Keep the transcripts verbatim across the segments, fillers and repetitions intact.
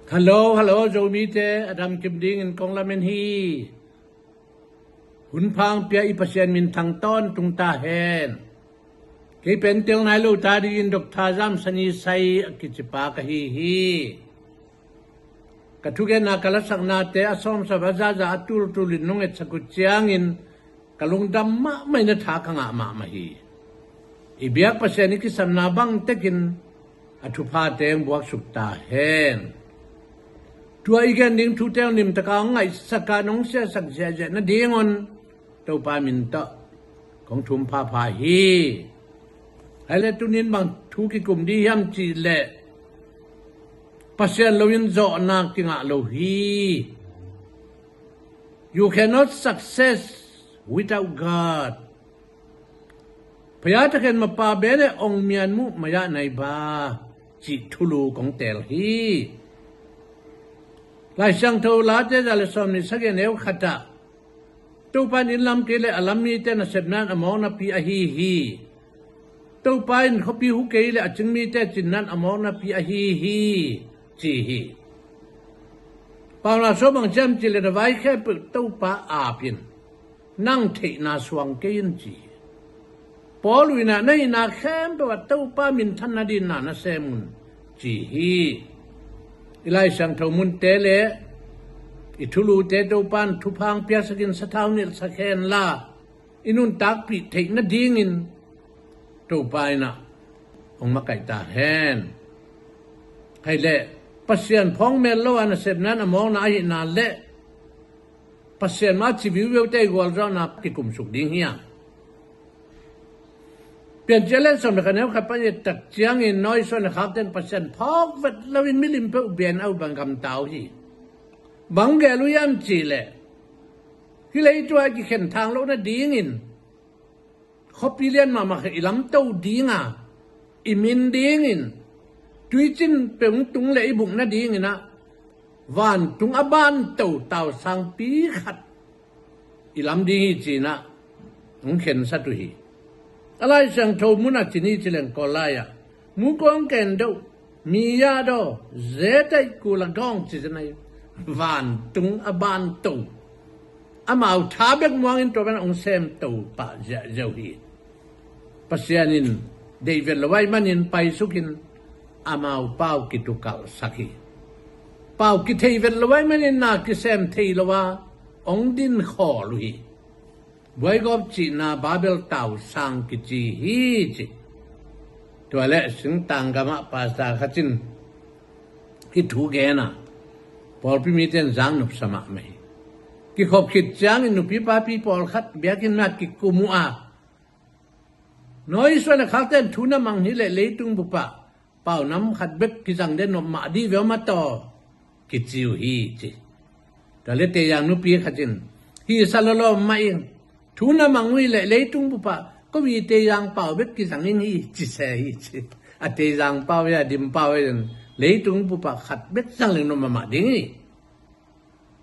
Hello, hello, Zomite, a damkim dingin kong lamen hi. Hun pha hong pia i Pasian minthang tawntung ta hen. Kei pen tel nai lo ta dingin Doctor Zam Sani Sai a kici pa ka hi hi. Ka thugenna ka lasaknate a sawmsawm a zaza a tultulin nong etsak uh ciangin ka lungdam mahmah in a tha ka ngah mahmah hi. I biak Pasian i kisapna bang tekin a thuphate hong buaksuk ta hen. Tua i gen ding thute hong nimtaka hong ngaihsak a nong siasak ziahziah nadingun Topa min tawh kong thum phapha hi. Hai le tunin bang thu kikum ding hiam cih leh Pasian loin zawhna kingah lo hi. You cannot success without God. พระเจ้าเห็นมาป่าเบเนองเมียนมุมายะในบา cih thulu kong tel hi. Lai Siangtho Late za le sawm nih sagih a neu khat ah Topa in inn lam kei le a lam mite nasepna in a mawkna pi ahi hi. Topa in khuapi hu kei le a cing mite cinna in a mawkna pi ahi hi, ci hi. Paula so bang ciam cih le na vai khempeuh Topa ap in, nang theihna suang kei in ci hi. Paul in ah na hihna khempeuh ah Topa minthanna dingin na sem un ci hi. I Lai Siangtho munte le i thulute Topa in thupha hong piaksak in sathau nilhsak hen la i nuntakpih theih nadingin Topa in ah hong makaih ta hen. Hai le Pasian phawng mel lo a nasepna in a mawkna ahihna le Pasian mah ci viuviute i gualzawhna kikumsuk ding hi a. Piancil a lian sawm le khat neu khat pan i et tak ciangin Noah suan le khakte in Pasian phawk vet loin milim peuh bia in a uh bang gamta uh hi. Bang gel uh hiam cih leh hih leitung ah i kikhen thang loh nadingin khuapi lian mahmah khat i lamto ding a, i min dingin tuicin peuh hong tung le i buk nadingin ah vantung a banto tausangpi khat i lam ding hi ci-in ah hong khensat uh hi. A Lai Siangtho mun ah ci ni ci leng Kawl lai ah, မူကောင်းကင်သို့ မီးရသော ဇဲတိုက်ကိုလည်းကောင်း ci zen ahi. Vantung a banto, amau tha bek muangin tua pen hong sem Topa ziahziah uh hi. Pasian in deih vet lo ahih manin paisukin amau pau kitukalhsak hi. Pau kithei vet lo ahih manin na kisem thei lo a hong din khawl uh hi. Buaigawp cihna Babel tausang kici hi ci. Tua le singtang gamah pastor khat in hih thu gen a, pawlpi mite in zang nopsa mahmah hi. Kikhop khit ciangin nupi papi pawlkhat biakinn ah kikum uh a, Noah suan le khakte in thu na mang hi leh leitung bup ah pau nam khat bek kizang den nop mah dih ve aw maw taw, kici uh hi ci. Tua le teyang nupi khat in, hi sa lawlaw mah ing, thu na mang uh hi leh leitung bup ah ko i teyang pau bek kizang in hi ci se hi ci. A teyang pau hi a dim pau hi in leitung bup ah khat bek zang leng nop mahmah ding hi.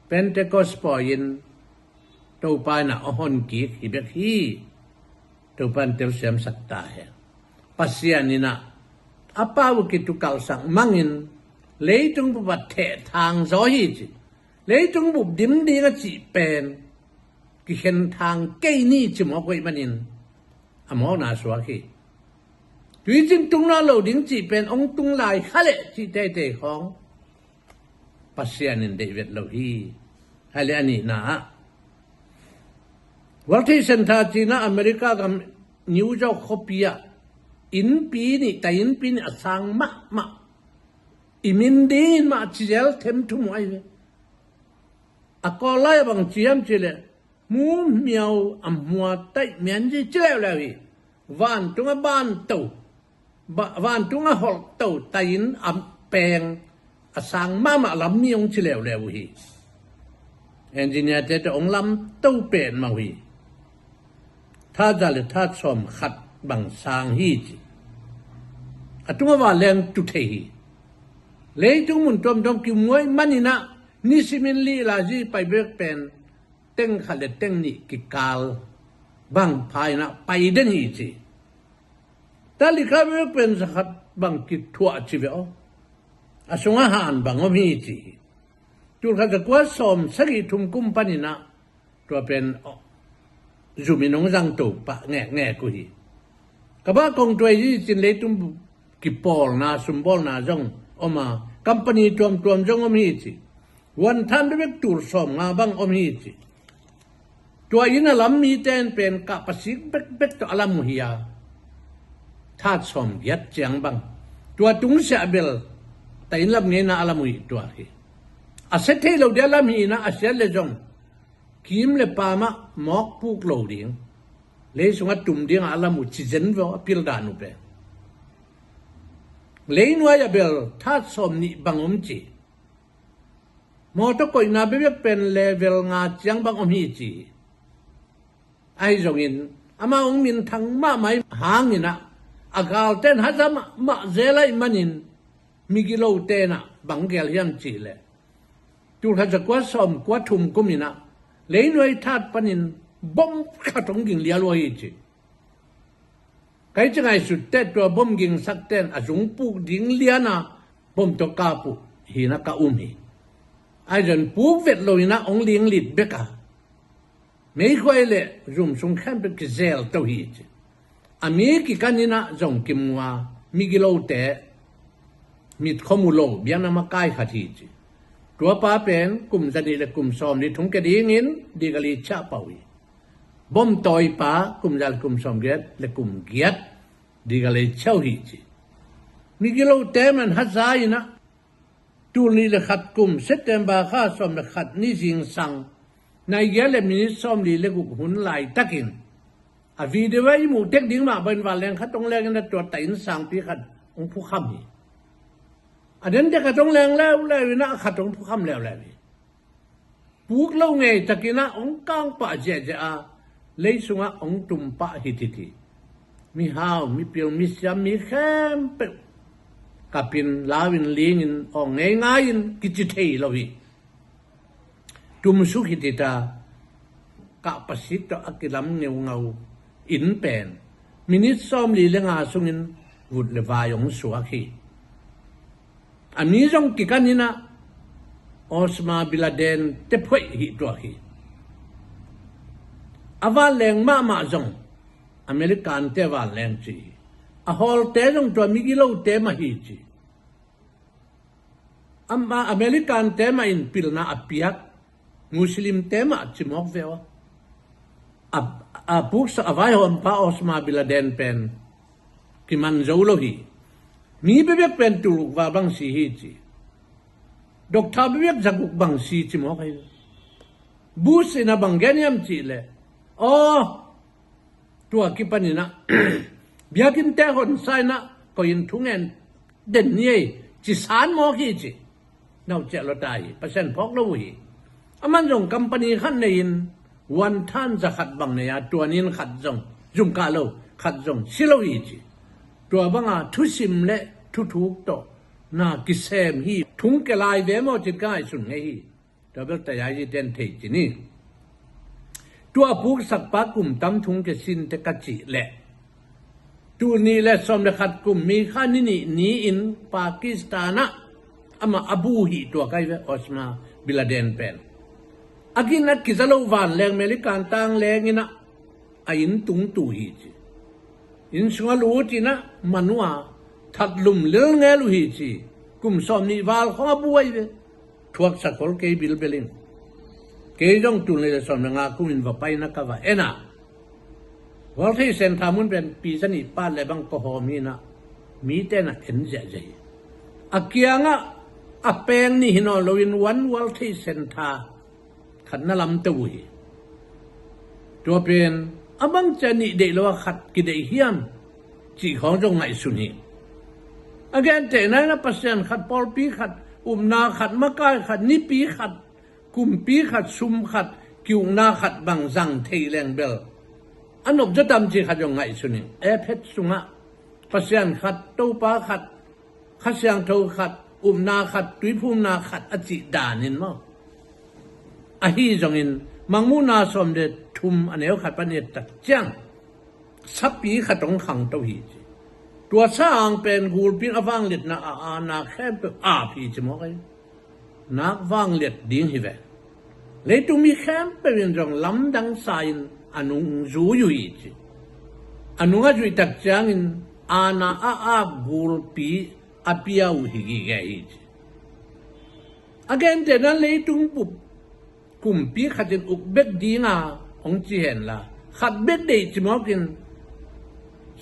Pentecost pawi in Topa in ah a hon kik hi bek hi. Topa in telsiamsak ta hen. Pasian in ah a pau kitukalhsak mangin leitung bup ah theh thang zaw hi ci. Leitung bup dim ding a cih pen kikhen thang kei ni ci mawk uh ahih manin a mawkna suak hi. Tuicin tung nawn lo ding cih pen hong tung lai kha leh cih teitei khawng Pasian in deih vet lo hi. Hai le a nihna ah, World Trade Center ci-in ah America gam New York khuapi ah innpi nih, tai innpi nih a sang mahmah, i min dingin mah ci zel them thum uh ahi ve. A Kawl lai ah bang ci hiam cih leh mu hmiau a hmua taih mianzi ci leuleu hi. Vantung a banto, ba- vantung a holhto tai inn a peng a sang mahmah lam mi hong ci leuleu uh hi. Engineer te tawh hong lamto pen mah uh hi. That za le that sawm khat bang sang hi ci. A tung a van leng tu thei hi. Leitung mun tuamtuam kimuai manin ah nisimin lih la zi pai bek pen teng khat le teng nih kikal bang pha in ah pai den hi ci. Tali kha bek pen za khat bang kithuah ci ve aw. a sungah han bang om hi ci hi. Tulkhat zakua sawm sagih thum kum paninah tua pen zumin hong zangto pah ngekngek uh hi. Ka bah kong tuai hi cin leitung kipawlna sumbawlna zong om a, company tuamtuam zong om hi ci. Vuanthan bekbek tul sawm nga bang om hi ci. Tua inn a lam mite in pen kah pasik bekbek tawh a lam uh hi a, that sawm giat ciang bang tua tungsiah bel ta inn lam ngeina a lam uh hi tuak hi. A sia thei lo dia lam hi inah a siat le zong kim le pamah mawk puk lo ding, lei sungah tum dingah a lam uh ci zen veu a pildan uh pen. Leinuai a bel that sawm nih bang om ci. Mawtaw koihna bekbek pen level nga ciang bang om hi ci hi. Ahi zongin amah hong minthang mahmah ih hanginah a galten haza mahmah zel ahih manin migilote inah bang gel hiam cihleh, tulkhat zakua sawm kua thum kuminah leinuai that panin bom khat hong ging lial uh hi ci. Kai ci ngaihsut teh tua bom gingsak ten a zung puk ding liana bom tawh kap uh hinah ka um hi. Ahi zong puk vet lo inah hong linglit bek a, meikhuai le zum sung khempeuh kizel to hi ci. A mi kikan inah zong kimu a, migilote mit khua mu lo biakna makai khat hi ci. Tuapa pen kum zanih le kum sawm li thung ke dingin digalichia pau hi. Bom tawipa kum za le kum sawm giat le kum giat digalichia uh hi ci. Migilote man haza inah tul nih le khat kum September kha sawm le khat ni zingsang nai giat le minit sawm li le guk hun laitakin a video a i muh tek ding mah bangin vanleng khat hong lengin a tua ta inn sangpi khat hong phukham hi. A den tek khat hong leng leuleu inah a khat hong phukham leuleu hi. Puk lo ngei takinah hong kangpah ziahziah a, lei sungah hong tumpah hithit hi. Mihau, mipil, misiam, mi khempeuh kapin lauin lingin awng ngeingai-in kici thei lo hi. Tumsuk hithit a, kah pasik tawh a kilam ngeungau inn pen minit sawm li le nga sungin vut le vai hong suak hi. A mi zong kikan inah Osama bin Laden te phoih hi tuak hi. A vanleng mahmah zong American te vanleng ci hi. A hawlte zong tua migilote mah hi ci. Amah American te mah in pilna a piak Muslim te mah cimawk ve aw. A, a puksak a vaihawmpa Osama bin Laden pen kiman zo lo hi. Mi bekbek pen tuluk va bang si hi ci. Dokta bekbek zaguk bang si cimawk hi. Bush in a bang gen hiam cihleh, aw, tua kipaninah biakinnte honsa inah koi in thungen den ni ei ci san mawk hi ci. Nauciah lua ta hi, Pasian phawk lo uh hi. Aman zong company khat nei-in vuanthan za khat bang nei a, tua ni-in khat zong zumkah lo, khat zong si lo hi ci. Tua banga thusim le thuthuk tawh na kisem hi. Thung ke lai ve maw cin ka ngaihsun ngei hi. Tua bel tayai ziten thei cin hi. Tua puksakpa kum tam thung ke sinte ka cih leh tul nih le sawm le khat kum May kha ni nih ni-in Pakistan ah amah a bu hi tuak ahi ve, Osama bin Laden pen. A gin a kiza lo vanleng American tang leng inah a inn tungtu hi ci. Inn sungah lut inah man uh a, that lum lilngel uh hi ci. Kum sawm nih val khawng a bu ahi ve. Thuaksak khol kei bilbel in. Kei zong tul nih le sawm le nga kumin va paina ka va en a, World Trade Center mun pen pi za nih pat le bang ka hawm hi inah mite na en ziahziah hi. A kiangah a peng nih hi nawn loin One World Trade Center khat na lamto uh hi. Tua pen a bang cia nih deih lo a khat kideih hiam cih khawng zong ngaihsun hi. A gentehna inah Pasian khat, pawlpi khat, upna khat, makai khat, nipi khat, kumpi khat, sum khat, ki-ukna khat bang zang thei leng bel a nopzaw tam cih khat zong ngaihsun hi. Efet sungah Pasian khat, Topa khat, Kha Siangtho khat, upna khat, tuiphumna khat a cih danin maw? Ahi zongin Mangmuhna sawm le thum a neu khat pan i et tak ciang sapi khat hong khangto hi ci. Tua sang pen gulpi in a vangliatna a, a nak khempeuh ap hi ci mawk ei. Nak vangliat ding hi ve. Leitung mi khempeuh in zong lamdang sa in a nung zui uh hi ci. A nung a zuih tak ciangin a na a ap gulpi a pia uh hi gige hi ci. A gentehna leitung bup kumpi khatin uk bek dinga hong ci henla, khat bek deih ci mawkin,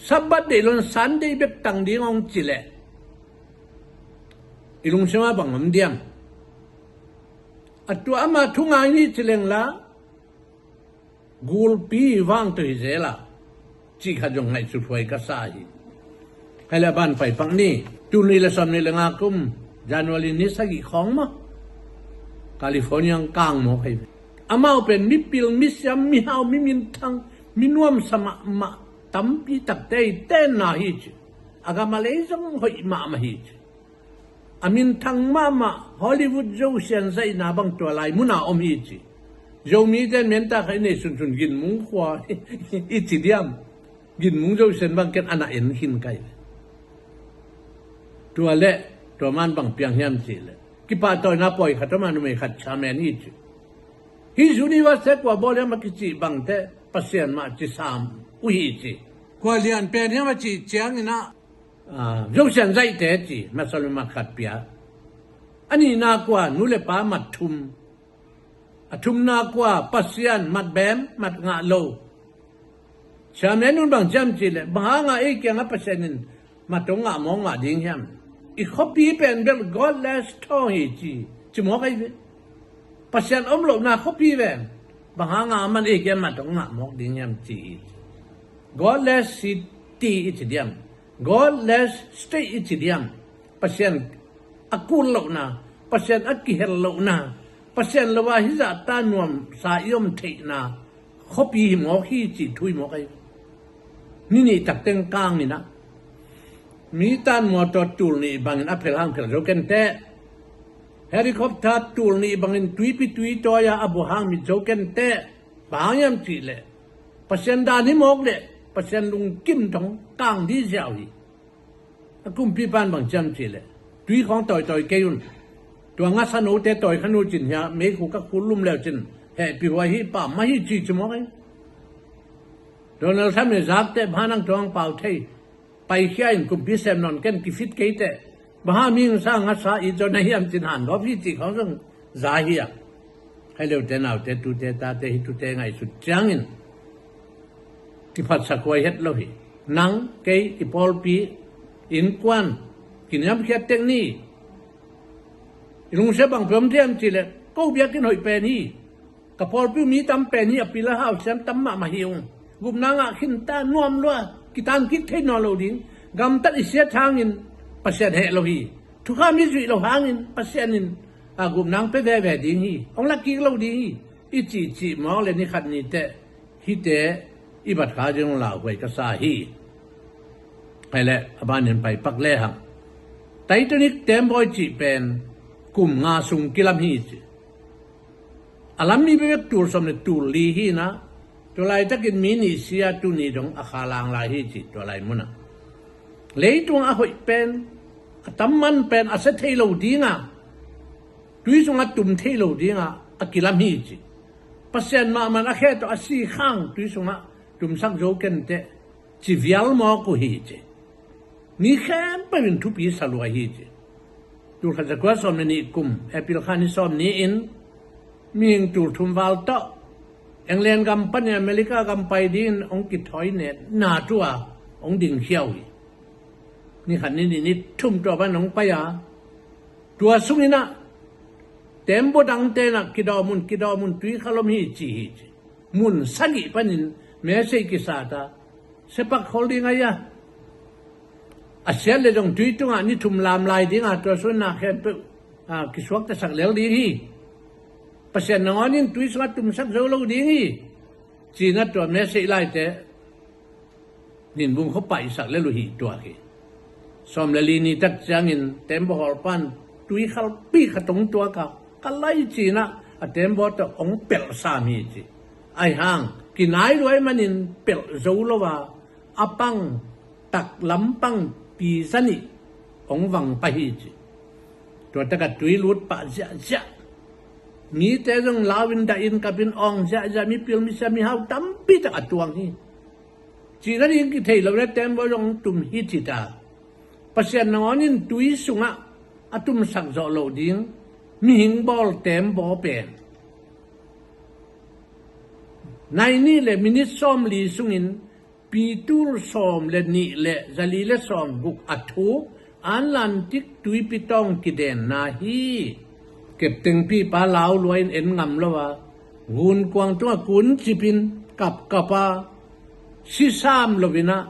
Sabbath deih lo-in Sunday bek tang ding hong ci leh i lungsim ah bang om diam? A tua ama thu ngai ni ci leng la, gulpi vang tawh hi zel a, cih khat zong ngaihsut huai ka sa hi. Hai le a ban paipak ni, tul nih le sawm nih le nga kum January ni sagih khawng maw, California ang kang mawk hi. Amau pen mipil, misiam, mihau, miminthang, minuamsa mahmah tampi takte i tenna hi ci. A gam a lei zong hoih mahmah hi ci. A minthang mahmah Hollywood Zosian zaihna bang tua lai muna om hi ci. Zomite in menta kha i nei sunsun Ginmung khua i ci diam? Ginmung Zosian bang ken a na en khin kai. Tua le tua man bang piang hiam cih le, kipahtawina pawi khat om a, numei khat chairman hi ci. Hih university kua bawl hiam a kicih bangte Pasian mah ci sam uh hi ci. Kua lian pen hiam a cih ciangin ah, Aa, Zosian zaihte ci, masalima khat pia. A nihna kua, nu le pa mat thum. A thumna kua, Pasian mat bem, mat ngah lo. Chairman un bang ciam ci le, bang hanga ei kiangah Pasian in mat hong ngah mawk mah ding hiam? I khuapi pen bel godless thaw hi ci, ci mawk ahi ve. Pasian om lohna khuapi pen bang hanga aman ei kiangah mat hong ngah mawk ding hiam ci hi ci. Godless city i ci diam? Godless state i ci diam? Pasian a kul lohna, Pasian a kihel lohna, Pasian lo a hizahta nuamsa i om theihna khuapi hi mawk hi cih thu hi mawk ahi. Ni nih takteng kang inah, mi tan mawtaw tul nih bangin a phel hang phel zo kenteh. Helicopter tul nih bangin tuipi tuitawi a a buh hang mit zo kenteh. Bang hang hiam cih leh, Pasian dan hi mawk leh Pasian lungkim dong kang dih ziau hi. A kumpipa in bang ciam cih leh, tui khawng tawitawi kei un. Tua ngasa note tawi kha nu cin hiah meikhu ka khul lum leu cin hehpih huai hi, pam mah hi ci ci mawk hi. Donald Trump in zak teh, bang hang nang tuang pau thei? Paikhia in kumpi sem nawn ken, kifit kei teh. Bang hang mihing sa ngasa it zo na hiam cin hangawp hi cih khawng zong za hi a. Hai leute naute, tute tate, hih thute ngaihsut ciangin kiphatsak huai het lo hi. Nang kei i pawlpi innkuan kiniamkhiat tek ni. I lungsia bang peuh om diam cih leh, ko biakinn hoih pen hi. Ka pawlpi uh mi tam pen hi, a pil a hau siam tam mahmah hi ung. Gupna ngah khin ta, nuam lua, kitan kik thei nawn lo ding. Gamtat i siat hangin Pasian heh lo hi. Thukham i zuih lo hangin Pasian in, a, gupna hong pia veve ding hi. Hong la kik lo ding hi. I cihcih mawk le ni khat ni teh hihte i bat kha ding hong lauhuai ka sa hi. Hai le a banin paipak lehang, Titanic teembaw i cih pen kum nga sung kilam hi ci. A lam mi bekbek tul sawm le tul li hi inah, tua laitakin mi nih si a, tuni dong a kha lang lai hi ci tua lai munah. Leitung a hoih pen, a tam man pen a sia thei lo dinga, tui sungah tum thei lo dinga a kilam hi ci. Pasian mahmah in a khe tawh a si khang tui sungah tumsak zo kenteh, ci vial mawk uh hi ci. Mi khempeuh in thupi sa lua hi ci. Tul khat za kua sawm le nih kum April kha ni sawm ni-in mihing tul thum val tawh England gam panin America gam pai dingin hong kithawi netna thu-a hong dingkhia uh hi. Ni khat ni nih ni thum tua pan hong pai a, tua sunginah teembaw dangte inah kidawm un, kidawm un, tui kha lom hi ci hi ci. Mun sagih panin message kisat a, siapak khol ding a, a siat le zong tui tungah ni thum lam lai dinga tua sungah khempeuh, a, kisuaktasak lel ding hi. Pasian nangawn in tui sungah tumsak zo lo ding hi, ci-in a tua message laite Ninbung khua paihsak lel uh hi tuak hi. Sawm le li ni tak ciangin teembaw hawlpa in tui khalpi khat hong tuak a, ka lai ci-inah a teembaw tawh hong pelh sam hi ci. Ahi hang kinai lua ahih manin pelh zo lo a, a pang tak lampang pi zanih hong vang pah hi ci. Tua takah tui lut pah ziahziah. Mite zong lau in dah in kap in awng ziahziah, mipil misia mihau tampi tak a tuang hi. Cih nading kithei lo le tembaw zong tum hi ci ta. Pasian nangawn in tui sungah a tumsak zawh loh ding mihing bawl tembaw pen nai nih le minit sawmli sungin pitul sawm le nih le zali le sawmguk a thuk Atlantic tuipi tawng kidenna hi. Keptengpipa lau lua in en ngam lo a, gunkuang tungah kuncip in kapkap a, sisam lo in ah,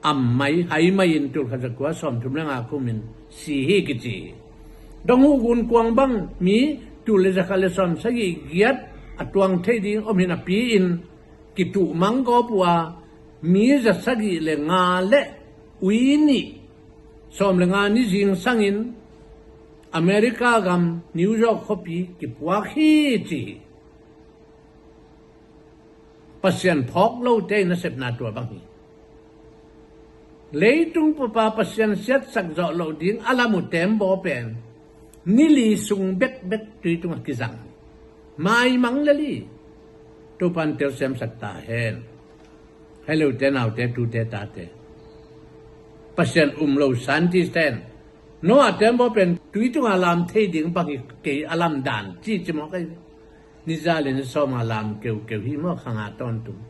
am mai hai mai in tulkhat zakua sawmthum le nga kumin si hi kici hi. Dong uh gunkuang bang mi tul le zakhat le sawmsagih giat a tuang thei ding om hi napi-in kituh manggawp uh a, mi zasagih le nga le ui nih sawm le nga ni zingsangin America gam New York khuapi kipuak hi ci hi. Pasian phawk lote in a sepna tua bang hi. Leitung pupa Pasian siatsak zawh loh ding a lam uh tembaw pen ni li sung bekbek tui tungah kizang hi. Maimang lel hi. Topan telsiamsak ta hen. Hei, leute naute tute tate, Pasian um lo scientist ten Noah tembaw pen tui tungah lam thei ding bang hi kei a lam dan ci ci mawk ahi. Nizalin sawma lam keukeu hi maw, kha nga tawntung.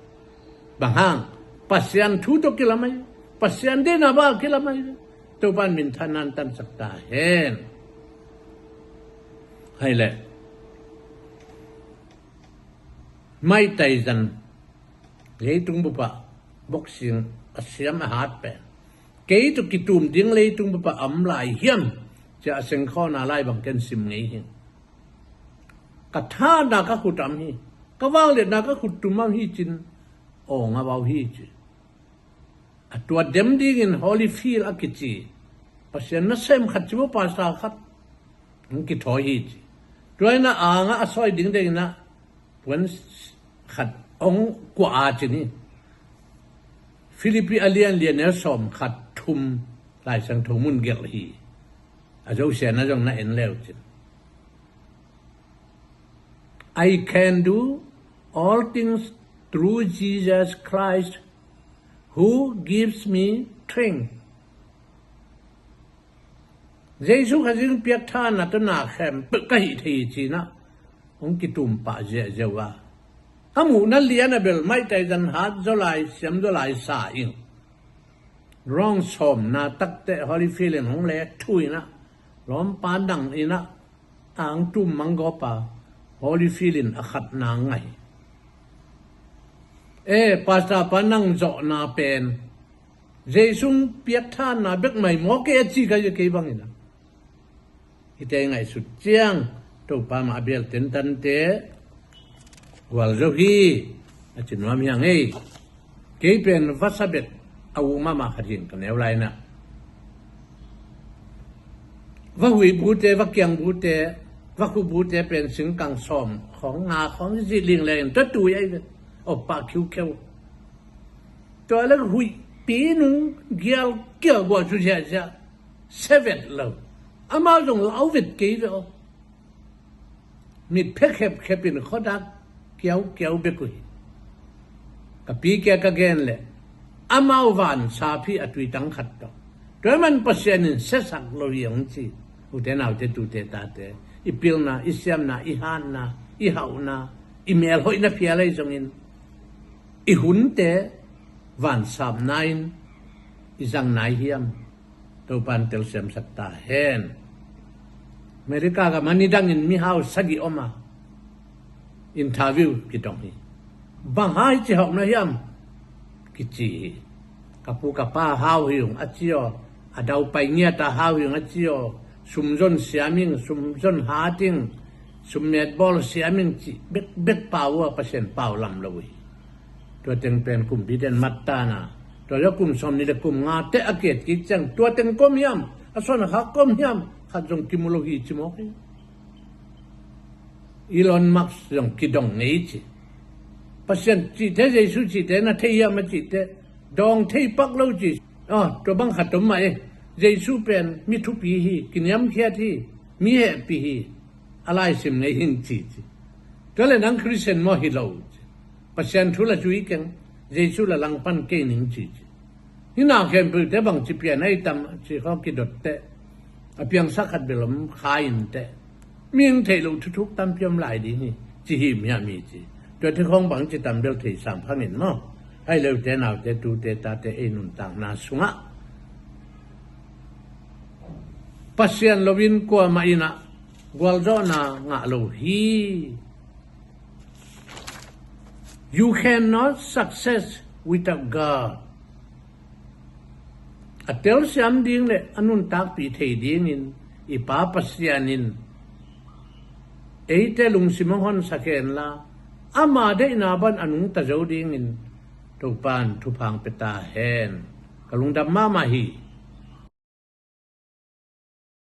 Bang hang? Pasian thu tawh kilam ahi. Pasian deihna bang kilam ahi. Topan minthanna tansak ta hen. Hai le. Mike Tyson leitung bupah boxing a siam a hat pen, kei tawh kitum ding leitung bupah a om lai hiam, cia a sengkhawlna lai bang ken sim ngei hi. Ka thahna ka khut ah om hi. Ka vangliatna ka khut tum ah om hi cin, awng a vau hi ci. A tua dem dingin Holyfield a kici Pasian nasem khat ci maw, pastor khat hong kithawi hi ci. Tua in a angah a sawi dingdeng in a puan khat hong kuah a cin hi. Philippi a lian lian neu sawm khat thum Lai Siangtho mun gelh hi. A zosiatna zong na en leu cin. I can do all things through Jesus Christ who gives me strength. Jesu Khazih piak thahna tawh na khempeuh ka hih thei hi ci-in ah hong kitum pah ziahziah uh a, a muhna lian a bel Mike Tyson hat zaw lai, siam zaw lai sa ing. Round sawmna takteh Holyfield in hong le thu in ah, lawmpa nang in ah, a hong tum manggawp a, Holyfield in a khatna ngai. E, pastor pa, nang zawhna pen Jesu piak thahna bek mai maw, kei a ci ka hi kei bangin ah. Hihte i ngaihsut ciang Topa mah a bial tentante gual zo hi, a ci nuam hi hang ei. Kei pen vasa bek a uh mahmah khat hi ing ka neu lai-in ah. Vahuih bute, vakiang bute, vakhu bute pen singkang sawm khawng, nga khawng i zih lingleng in tua tui ahi ve. Awpah khiukheu. Tua le huihpi nung gial kia guah zu ziahziah. Sia vet lo. Amau zong lau vet kei ve aw. Mit phek hepkhep in khuadak kiaukiau bek uh hi. Ka pi kia ka gen leh amau vansap hi a tuitang khat tawh. Tua ahih man Pasian in siasak lo hi hong ci. Ute naute, tute tate, i pilna, i siamna, i hatna, i hauhna, i melhoihna phial ahi zongin i hunte vansapna in i zang nai hiam? Topan telsiamsak ta hen. America gam ah nidangin mihau sagih om a, interview kidong hi. Bang hang hici hauhna hiam? Kici hi. Ka pu ka pa hau hi ung a ci aw. A daupai ngiat a hau hi ung a ci aw. Sumzon siam ing, sumzon hat ing, summetbawl siam ing cih bekbek pau uh a, Pasian pau lam lo uh hi. Tua teng pen kumpi ten mat ta na. Tua zong kum sawmnih le kum nga teh a ki-et kik ciang tua teng kua om hiam, a suan a khak kua om hiam, khat zong kimu lo hi ci mawk hi. Elon Musk zong kidong ngei ci. Pasian cihte, Jesu cihte na thei hiam a cihte, dawng thei pak lo ci. Aw, tua bang khat om mah e. Jesu pen mi thupi hi, kiniamkhiat hi, mi hehpih hi, a laisim ngei hing ci ci. Tua le nang Christian maw hi lo ci. Pasian thu la zui keng, Jesu la langpan kei ning ci ci. Hih na khempeuhte bangci pian ahi tam ci khawng kidot teh, a piangsak khat bel om kha in teh, mihing theih loh thuthuk tampi om lai ding hi ci himhiam hi ci. Tuate khawng bangci tam bel thei sam phang in maw. Hai leute naute tute tate ei nuntakna sungah Pasian loin kuamah in ah gualzawhna ngah lo hi. You cannot success without God. A telsiam ding le a nuntakpih thei dingin i Pa Pasian in eite lungsim hong honsak henla, ama deihna bang a nungta zo dingin Topa'n thupha hong pia ta hen. Ka lungdam mahmah hi.